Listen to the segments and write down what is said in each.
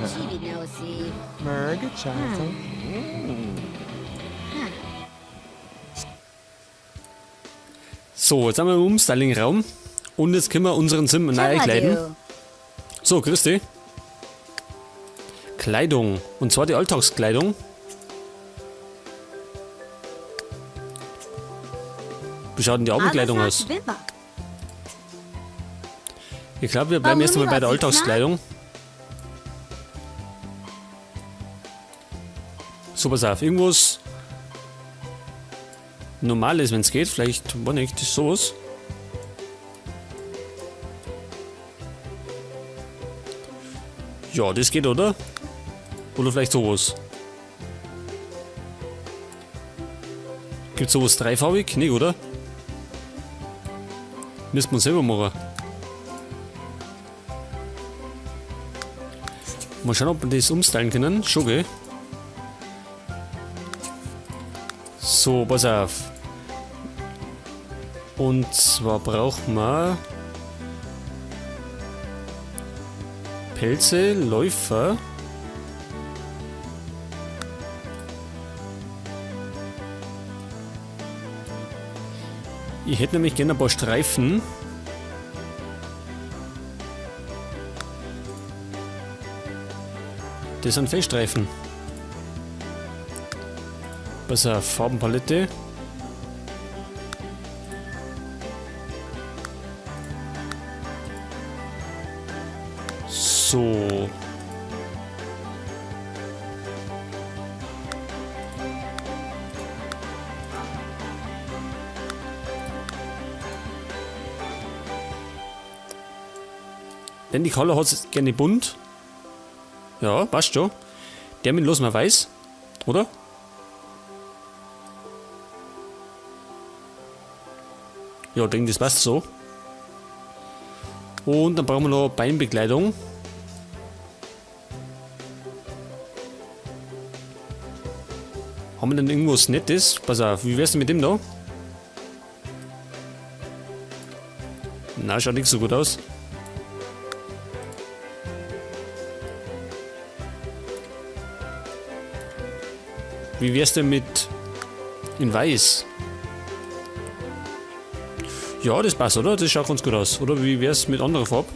Chibinosi. Murgachazo. So, jetzt haben wir im Umstyling-Raum. Und jetzt können wir unseren Sim neu kleiden. Chabadu. So, Christi. Kleidung. Und zwar die Alltagskleidung. Wie schaut denn die Abendkleidung aus? Bimba. Ich glaube, wir bleiben erst einmal bei der Alltagskleidung. So, pass auf. Irgendwas Normales, wenn es geht. Vielleicht, war nicht, sowas. Ja, das geht, oder? Oder vielleicht sowas. Gibt sowas dreifarbig? Nee, oder? Müsste man selber machen. Mal schauen, ob wir das umstylen können. Schon, gell? So, pass auf. Und zwar brauchen wir Pelze, Läufer. Ich hätte nämlich gerne ein paar Streifen. Das sind Fellstreifen. Pass auf, Farbenpalette. So. Denn die Carla hat gerne bunt. Ja, passt schon. Der mit los mal weiß, oder? Ja, ich denke, das passt so. Und dann brauchen wir noch Beinbekleidung. Haben wir denn irgendwas Nettes? Pass auf, wie wär's denn mit dem da? Na, schaut nicht so gut aus. Wie wär's denn mit in Weiß? Ja, das passt, oder? Das schaut ganz gut aus. Oder wie wär's mit anderer Farbe?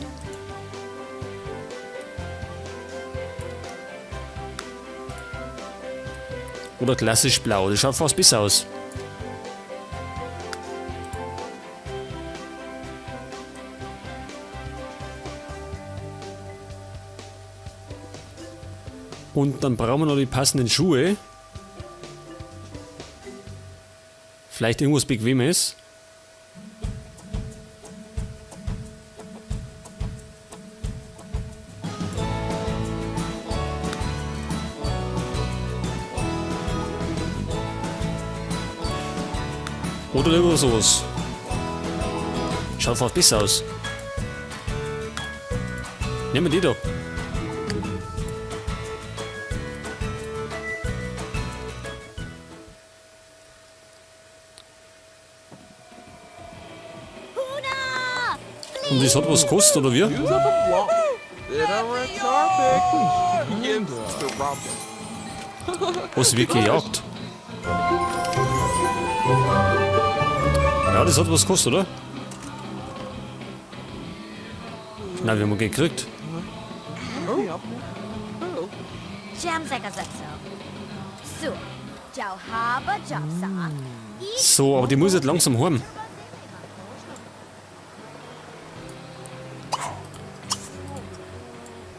Oder klassisch blau. Das schaut fast besser aus. Und dann brauchen wir noch die passenden Schuhe. Vielleicht irgendwas Bequemes. Oder irgendwas sowas. Schaut fast besser aus. Nehmen wir die da. Huna! Und das hat was gekostet, oder wie? Use up a block. Was wird gejagt? Ja, das hat was gekostet, oder? Na, wir haben gekriegt. Jamsakazetso. Su. Jauhaba Japsa. So, aber die muss jetzt langsam heim.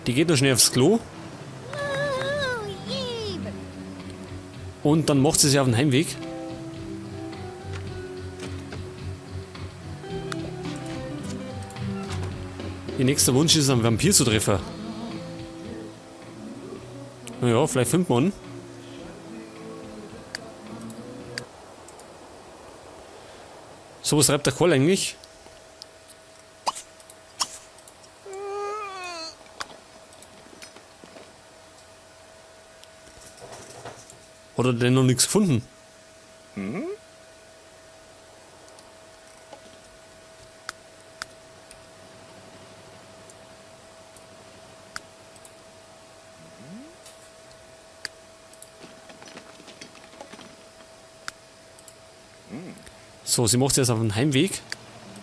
Die geht noch schnell aufs Klo und dann macht sie sich auf den Heimweg. Ihr nächster Wunsch ist, einen Vampir zu treffen. Naja, vielleicht findet man ihn. So, was treibt der Kohl eigentlich? Hat er denn noch nichts gefunden? So, sie macht sich jetzt auf den Heimweg.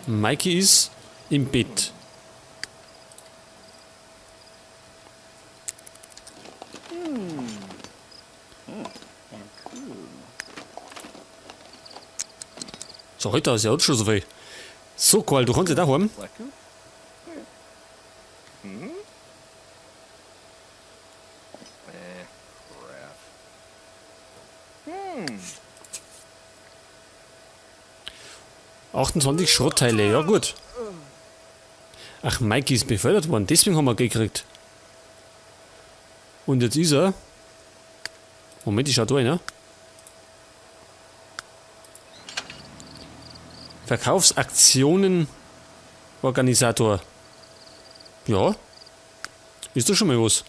Mikey ist im Bett. So, heute ist ja auch schon so viel. So, Karl, du kannst ja da heim. 28 Schrottteile, ja gut. Ach, Mikey ist befördert worden, deswegen haben wir Geld gekriegt. Und jetzt ist er. Moment, ich schau da rein, ne? Verkaufsaktionen Organisator. Ja. Ist doch schon mal was.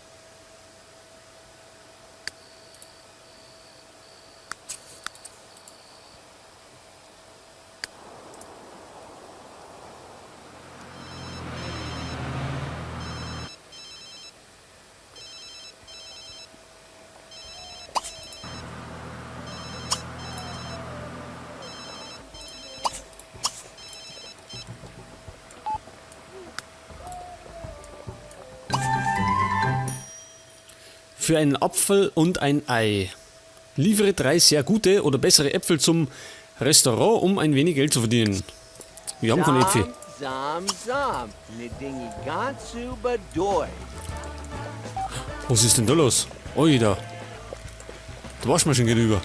Für einen Apfel und ein Ei. Liefere 3 sehr gute oder bessere Äpfel zum Restaurant, um ein wenig Geld zu verdienen. Wir haben keine Äpfel. Was ist denn da los? Oida. Da Waschmaschine geht über.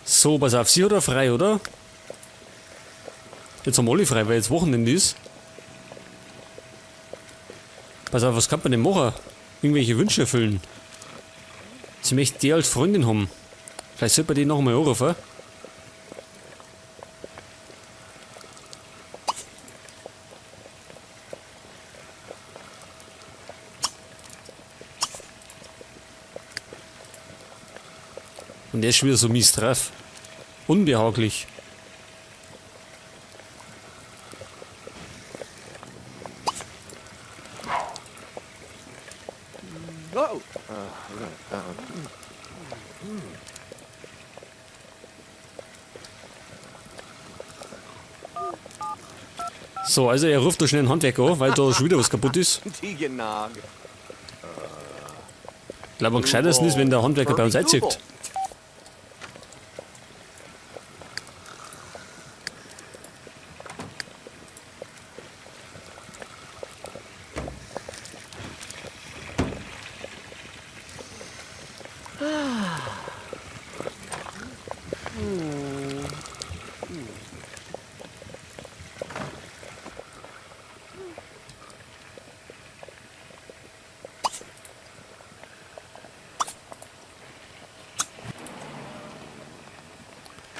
So, pass auf, sie hat er frei, oder? Jetzt haben alle frei, weil jetzt Wochenende ist. Pass auf, was kann man denn machen? Irgendwelche Wünsche erfüllen. Sie möchte die als Freundin haben. Vielleicht sollte man die noch einmal anrufen. Und der ist schon wieder so mies drauf. Unbehaglich. Oh. So, also er ruft da schnell einen Handwerker an, weil da schon wieder was kaputt ist. Ich glaube, am gescheitesten ist, wenn der Handwerker bei uns einzieht.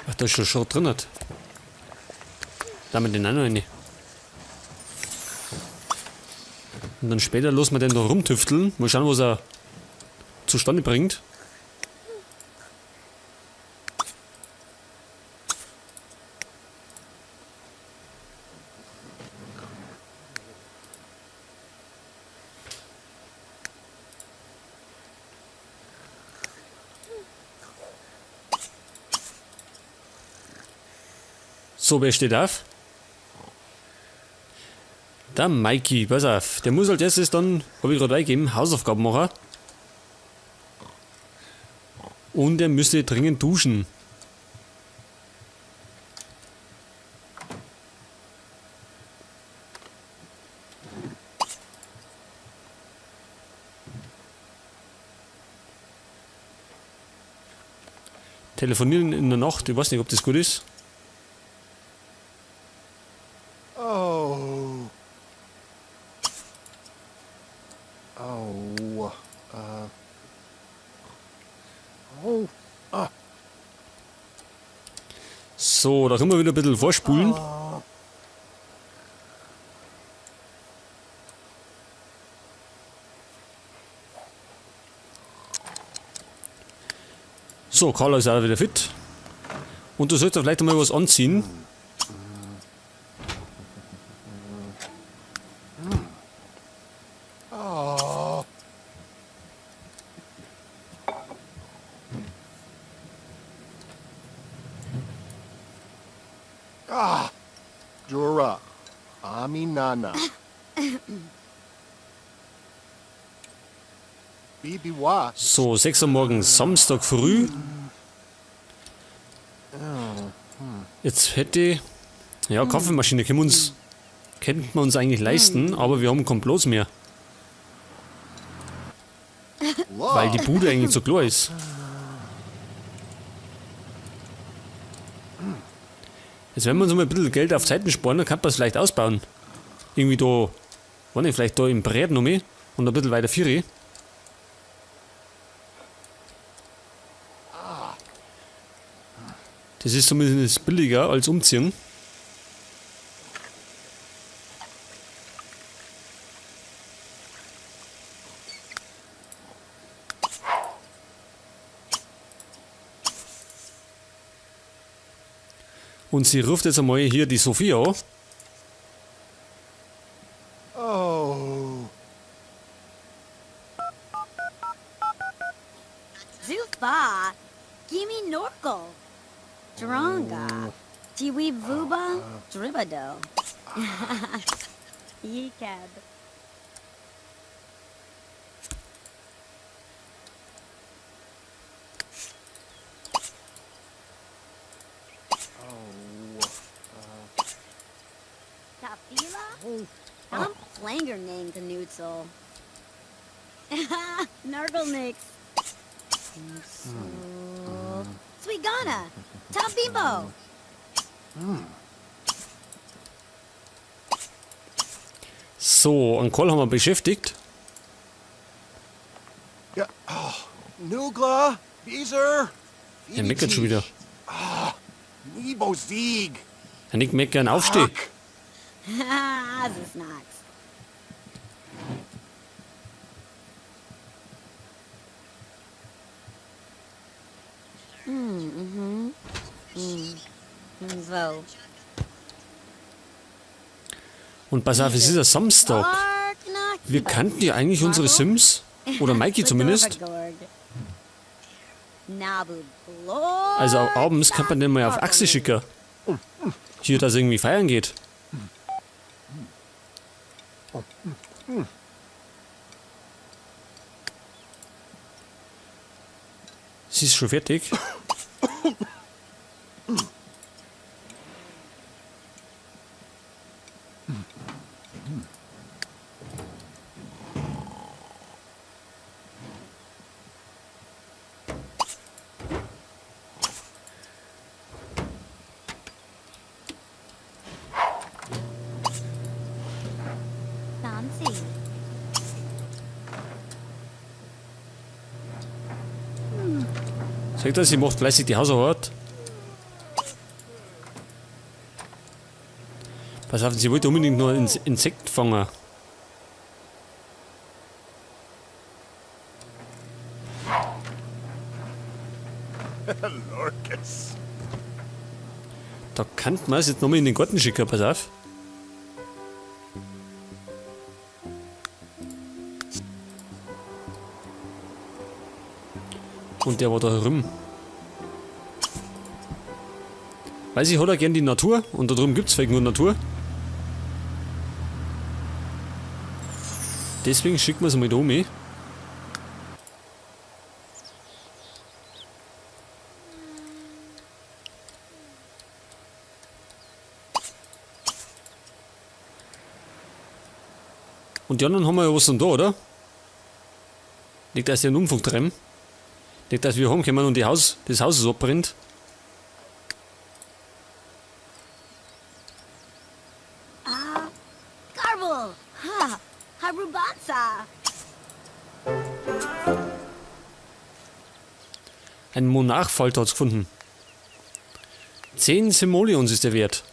Ach, da ist schon Schrott drin. Da haben wir den auch noch rein. Und dann später lassen wir den da rumtüfteln. Mal schauen, was er zustande bringt. So, wer steht auf? Der Mikey, pass auf. Der muss als erstes dann, hab ich grad eingegeben, Hausaufgaben machen. Und er müsste dringend duschen. Telefonieren in der Nacht, ich weiß nicht, ob das gut ist. Oh. Oh. Oh. Ah. So, da können wir wieder ein bisschen vorspulen. Oh. So, Carla ist auch wieder fit. Und du solltest vielleicht einmal was anziehen. Ah, Jura, Aminana. Bibiwa. So, 6 Uhr morgens, Samstag früh. Jetzt hätte ich... Ja, Kaffeemaschine können wir uns, könnten wir uns eigentlich leisten, aber wir haben keinen Platz mehr. Weil die Bude eigentlich zu klar ist. Jetzt wenn wir uns mal ein bisschen Geld auf Zeiten sparen, dann kann man es vielleicht ausbauen. Irgendwie da, weiß nicht, vielleicht da im Brett noch mehr und ein bisschen weiter vieri. Das ist zumindest billiger als umziehen. Und sie ruft jetzt einmal hier die Sophia an. Oh. Zufa. Gimme Norkel. Dronga. Jiwi Vuba. Dribado. Yikab. Tafila? I'm Flanger named Knutzel. Nurgle Nix. Sweetgana. Tabimbo. So, einen Call haben wir beschäftigt. Ja. Oh. Nugla, Beezer. Er meckert schon wieder. Ah, Nebo Sieg. Er nicht meckern, aufsteh. Asasnox. Vo. Und pass auf, es ist ein Samstag. Wir kannten ja eigentlich unsere Sims. Oder Mikey zumindest. Also abends kann man den mal auf Achse schicken. Hier, dass er irgendwie feiern geht. Sie ist schon fertig. Nancy. Sagt er, sie macht fleißig die Hausarbeit. Pass auf, sie wollte unbedingt noch einen Insekt fangen. Lorcus. Da kann man es jetzt nochmal in den Garten schicken, pass auf. Und der war da herum. Weil sie hat ja gern die Natur und da drüben gibt's vielleicht nur Natur. Deswegen schicken wir es mal da um. Und die anderen haben wir ja was dann da, oder? Nicht, dass die einen Unfug treiben. Nicht, dass wir heimkommen und das Haus ist abbrennt. Ah, Garble. Ha. Harubanza. Ein Monarchfalter hat's gefunden. 10 Simoleons ist der wert.